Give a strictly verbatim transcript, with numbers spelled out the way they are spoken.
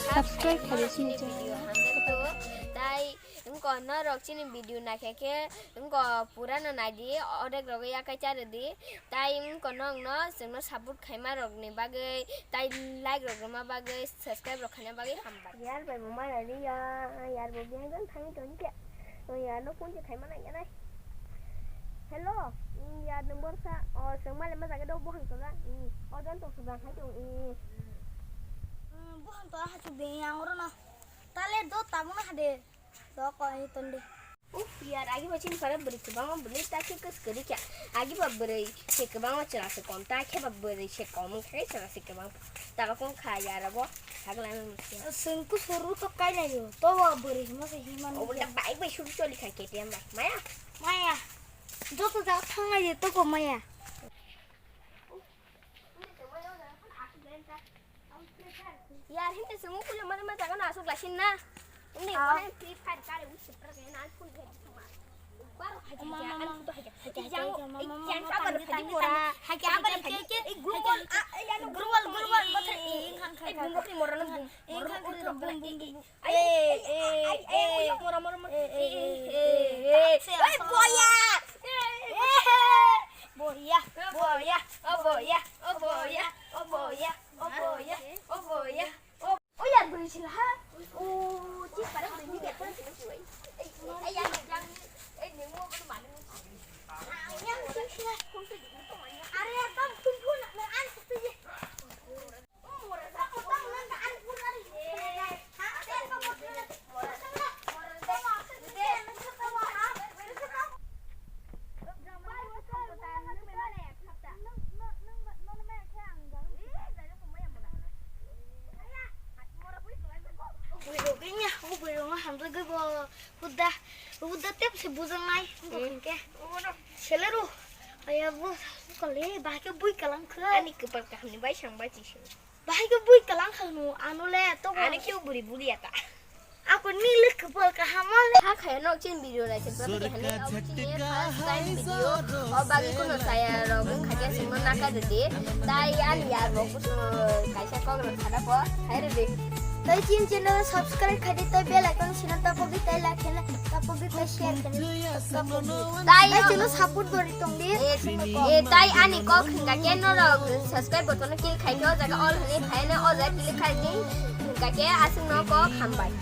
Subscribe khaidi chini video hamjakgo. Tai wngkha norok chini video naikha khe wngkha purano naidi, odek rogwi yakai charwdi. Tai wngkha nokno chwngno support khaima rokni bagwi, tai like rok rwma bagwi, subscribe rok khaina bagwi hambai. Yar bai bo mana ri ya, yar bo beng beng thangwi tongkhe. O yar no phone se khaima nai ya nai. Hello, mm, yar number sa, o chwng male ma jaga do bohang tola. Mm, o jan tong sujang hai tong. Mm. Mm, bohang tola ha chu beng yang oro no. Tale do tabung na hade. Do ko ai ton de. Uf, yar, agi ba chini para bwrwi kwbangma bwrwi ta khe kwskwrwi kha. Agi ba bwrwi se kwbangma chwla se kom, ta khe ba bwrwi se kom wngkha khe chwla se kwbang. Ta kok wngkha yar abo, sagla nang mukhe. Sengku soru to kai lai yo. To ba bwrwi hima se hima. Obo da bike bai suru choli kha K T M bai. Maya? Maya. Joto jaga thang lai yo to ko maya. Yar, hinte se mukule mane ma jaga na asuk lasin na. Inde ko hai Free Fire kare wis super ke na phun he thama. Bar haja haja an photo haja. Haja haja haja mama mama tangdi tangdi tangdi. Haja haja haja. Gurwal gurwal bathar. Gurwal ni mora na gum. Mora utro bum bum bum. Ai, ai, ai, ai, ai, mora, mora, mora. Ai, ai, ai, ai, ai, boya. Boya, boya, oh boya, oh boya, oh boya, oh boya, oh boya, oh. Oh ya, beri sila ha. Oh, cik pada beri ni biar kan sila sila. Eh, eh, ya, ya, eh, ni mau mana mana. Ah, ya, sila sila. Are, apa pun pun nak nak an tu je. Buirok ini, oh, buirok hamjagwi bo huda, huda tep se bujangnai, wngkha hwnkhe. Selero, aya bo, kale, bahai khe bui kalang kha. Ani kwpal kahamni bai sang bai chisi. Bahai khe bui kalang kha hwno, ano le to. Ani khe buri buri ata. Ako ni le kwpal kaham le. Ha khaya nok chin video nai se to ni hani abo chini first time video. O bagi kuno saya rok wng kha khe singno naka de de. Tai ani yar bo kusu kaisa kok rok khada po. Hai re de. Tai chin channel subscribe khadi tai bell icon sina tapo bi tai like khena tapo bi tai share khena. Tai channel support gori tong di. Eh, tai ani kok hingga ke norok subscribe button click khai khe o jaga all hwnwi khai na o jaga click khai di. Hingga ke aswk no kok hambai.